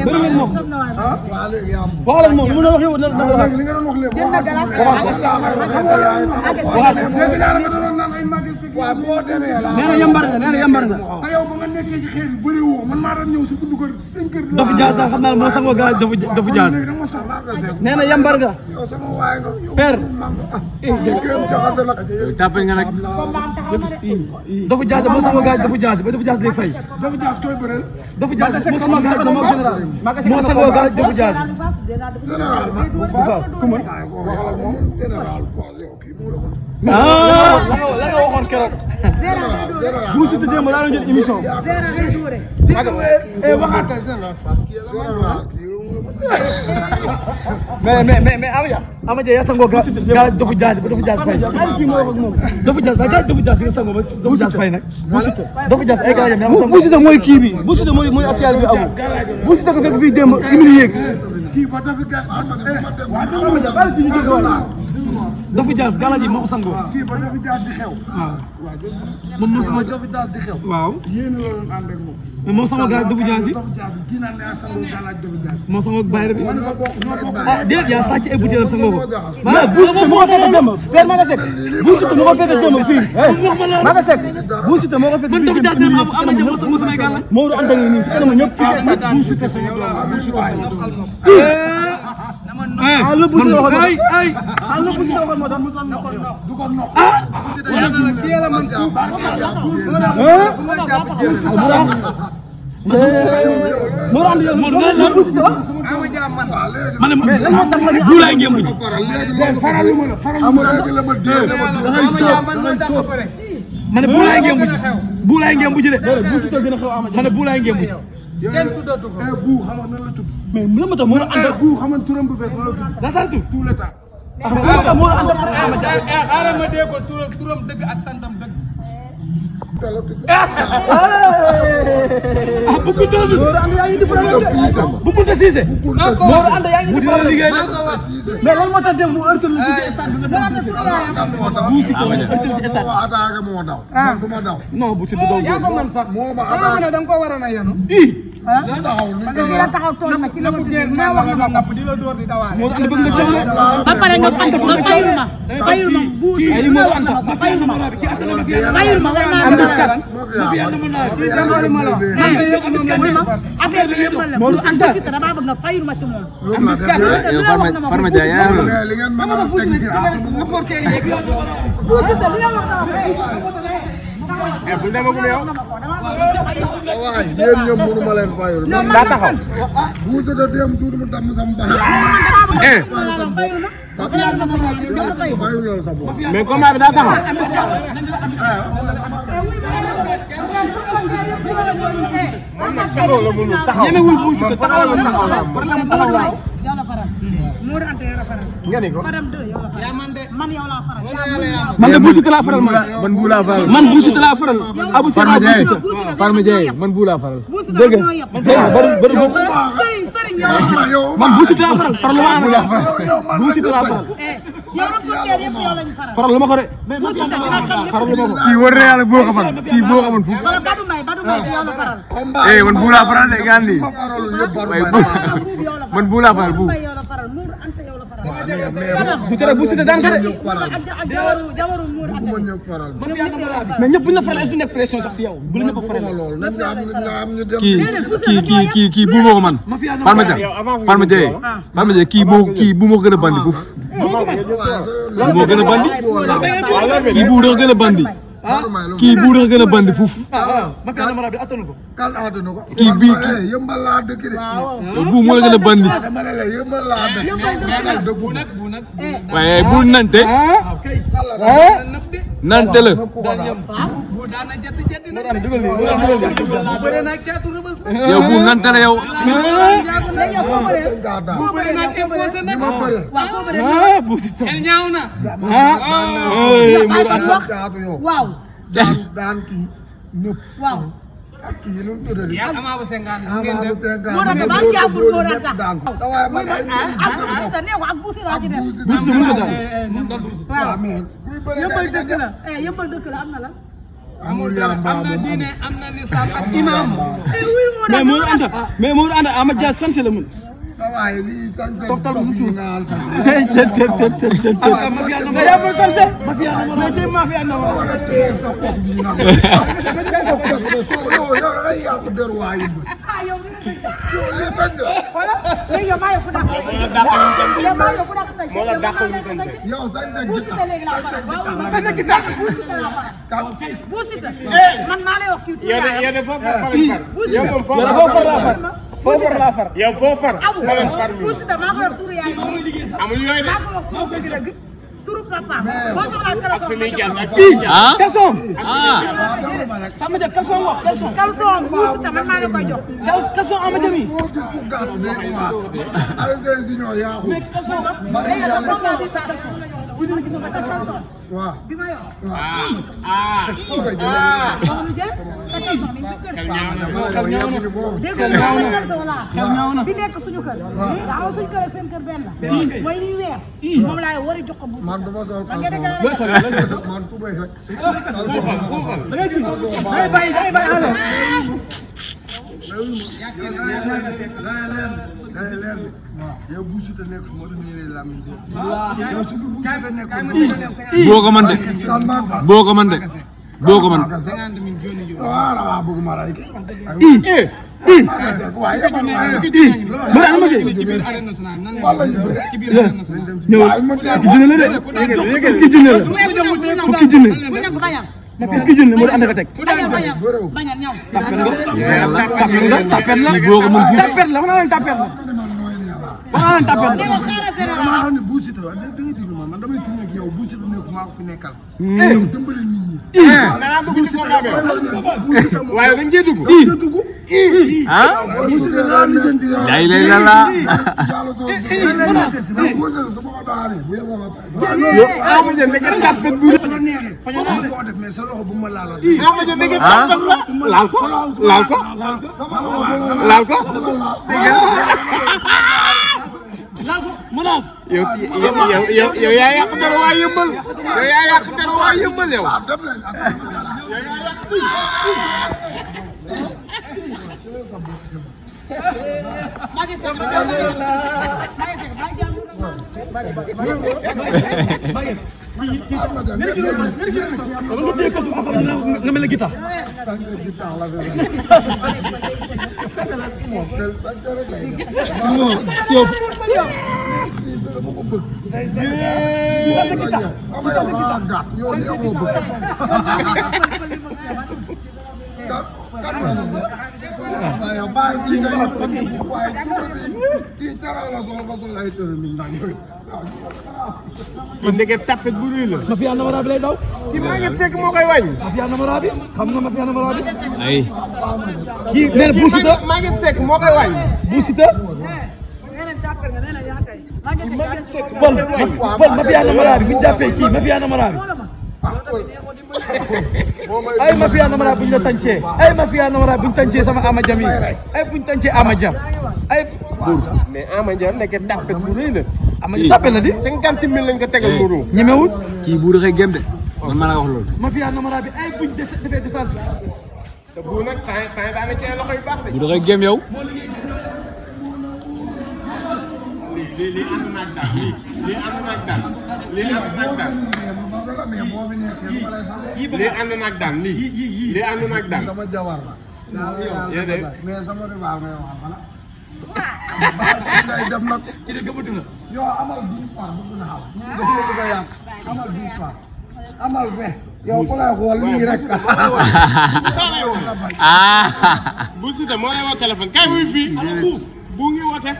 bëri ngeen moom. waxal ak moom lu mu wax yow na la wax. li nga doon wax léegi. nee na yambar nga nee na yambar nga. te yow ba nga nekkee ci xeer yi bëri woo man maa doon ñëw si buntu kër 5 heures. Dofu Diaz sax xam naa moo sangoo galaaj Dofu Diaz. nee na yambar nga. père. tàppal nga nag. Dofu Diaz moo sangoo galaaj Dofu Diaz ba Dofu Diaz lay fay. Dofu Diaz koy bëreel. Dofu Diaz moo sangoo galaaj moo sangoo galaaj Dofu Diaz. la nga waxoon keroog. bu Siteu démb laa doon jël émission. mais Amadia yaa sangoo galaaj Dofu Diaz ba Dofu Diaz fay. Dofu Diaz ba galaaj Dofu Diaz nga sangoo ba Dofu Diaz fay nag. bu Siteu Dofu Diaz ay galaajam yaa sangoo. bu Siteu mooy kii bi bu Siteu mooy actualité bi amul. bu Siteu ko fekk fii démb humilié Dofu Diaz galaaj yi moo ko sangoo. kii ba Dofu Diaz di xew. moom moo sama Dofu Diaz di xew. waaw. yéen la doon ànd ak moom. mais moo sama galaaj Dofu Diaz yi. kii naan yaa sangoo galaaj Dofu Diaz. moo sama bayre bi. ah déedéet yaa sàcc ay butéelam sangoo ko. mais bu Siteu moo ko fekk démb Père Maga Seck bu Siteu moo ko fekk démb fii Maga Seck bu Siteu moo ko fekk fii Dofu Diaz dina am Amadia moo sama galaaj. moo doon ànd ak nii si kanam ñëpp fii bu Siteu sama doom lu bu Siteu waxoon lu bu Siteu waxoon moo tax musul na ko du ko nox kii la man suuf moo andi yoon ma ne bu laay ngeen mujj. faraluma la ma ne bu laay ngeen mujj. bu laay ngeen mujj de. bu Siteu gën a xew Amadia ma ne bu laay ngeen mujj. kenn tuddatu ko bu xam nga nan la tudd mais mu la ma tax moo doon ànd bu xam nga turam bu bees nan la tudd daa sant tout le temps moo doon ànd ak Amadia xaaral ma dee ko turam dëgg ak santam dëgg bu Kunta la bu Kunta Cissé moo ànd yaa ngi di problème liggéey na mais lan moo tax dem mu heure lu ci stade bi attaqué moo daw du ma daw non bu Siteu daw yaa ko man sax moo ma attaqué da nga ko war a na yenu taxaw ni nga taxaw tooñ ma ci la ko dégg ma wax nga napp di la door di dawaale moo ànd bëgg nga coow ba pare nga fayul ma bu ay moo ànd ma fayul ma fayul ma war naa affaire bi yëpp la moo anta dama bëgg nga fayul ma ci moom Farma Dia yaa ngi li ngeen mën a teg bu demagum yow. waay yéen ñoom mënu ma leen fayul daa taxaw. bu Siteu dem tuuti mu damm sam baax fayul loolu sa bopp mais combat bi daa taxaw. ñemewul bu Siteu taxawal la problème taxaw la nga ni ko. man yow laa faral man de bu Siteu laa faral man bu laa faral. man bu Siteu laa faral Abou Siteu Farma Dia Farma Dia man bu laa faral. dégg yow man bu Siteu laa faral lu ma Amadia bu Siteu laa faral faral lu ma ko de faral lu ma ko kii war na yàlla boo ko faral kii boo xamoon foofu. man bu laa faral de gaan lii man bu laa faral bu. du tere bu Siteu daan ko de mais ñëpp bu ñu la faral est-ce que nekk pression sax si yow bu la ñëpp a faral kii bu ma ko man Farma Dia kii bu ma ko gën a bandi foofu moo gën a bandi kii bu doon gën a bandi kii bu doon gën a bandi foofu kii bii yëmbal laa dëkk de bu moo la gën a bandi dama ne la yëmbal laa dëkk waaye bu nante nante la yow bu nante la yow bu Siteu waaw daan kii ñëpp waaw ak kii nu mu tuddati moo tax ba jàppul moo tax daan ko ak buusi laa ci des bu Siteu mën nga daan waaw yëmbal dëkk la yëmbal dëkk la am na la amul dara am na diine am na lislaam ak imam. mais Modou Anta Ama Dia sant la mun. waaye lii sant toftal bu suuf. ma fi ànd wala tey sa kos bi na sa kos bi so yow da ngay yàq der waaye bu yow li fekk yow maa yóbbu dàq moo la dàqul ñu sant yow sañ sa gita bu Siteu man maa lay wax kii yow de foofu la far yow foo far bu Siteu maa ko yor turu yaay amul yooyu de maa ko wax turu dëgg turu papa boo soxlaa kalson kalson Ama Dia kalson wax kalson bu Siteu man maa la koy jox kalson Ama Dia mi waaw bi ma yor bi nekk suñu kër daa suñu kër ak seen kër benn la mooy liy weer moom laay war a jox ko bu man dama sol man tubay rek day bàyyi ale yow bu Siteu nekk moo tax ñu ne la yow su bu Siteu nekk boo ko mën de boo ko mën de boo ko mën. waaw bëgg ma ray fukki junne moo ànd ak teg tapet la boo ko mën tapet la wax naa leen tapet la dama xam ne bu Siteu da ngay déglu man damay signé ak yow bu Siteu nekk maa ko fi nekkal dimbali nit ñi bu Siteu waaye dañ cee dugg ah day lay la Ama Dia nekk tapet bu def mais sa loxo bu ma laaloon Ama Dia nekk tapet la laal ko menace yow yaa yàq dara waa yëmbal yow nga mel ne guitare kon ndeke tapet bu rëy la. Mafia Namara bi lay daw. kii Maguette Seck moo koy wàññi. Mafia Namara bi xam nga Mafia Namara bi. ay kii nee na Bou Siteu Maguette Seck moo koy wàññi. Bou Siteu. Paul Mafia Namara bi bu ñu jàppee kii Mafia Namara bi. ay Mafia Namara bu ñu la tàncee ay Mafia Namara bu ñu tàncee sama Ama Dia mi ay bu ñu tàncee Ama Dia ay. mais Ama Dia ndeke tapet bu rëy la. Ama Dia tapet la di. 50 000 lañ ko tegal mburu. ñemewul. kii bu doxee gém de man maa la wax loolu. Mafia Namara bi ay buñ defee descente. te bu nag temps daa ne ci loxo yu baax de. bu doxee gém yow. lii ànd naag daal lii ànd naag daal lii ànd naag daal lii ànd naag daal lii ànd naag daal. sama jawar la yéen de mais sama rival ngay wax bala ngay dem nag yow amal 10 fois bëgg na xam ñu bëgg a yàq amal 10 fois amal 20 yow ku lay xool lii rek ah. Bou Siteu moo lay woo téléphone kay wuy fii bu ngi woote.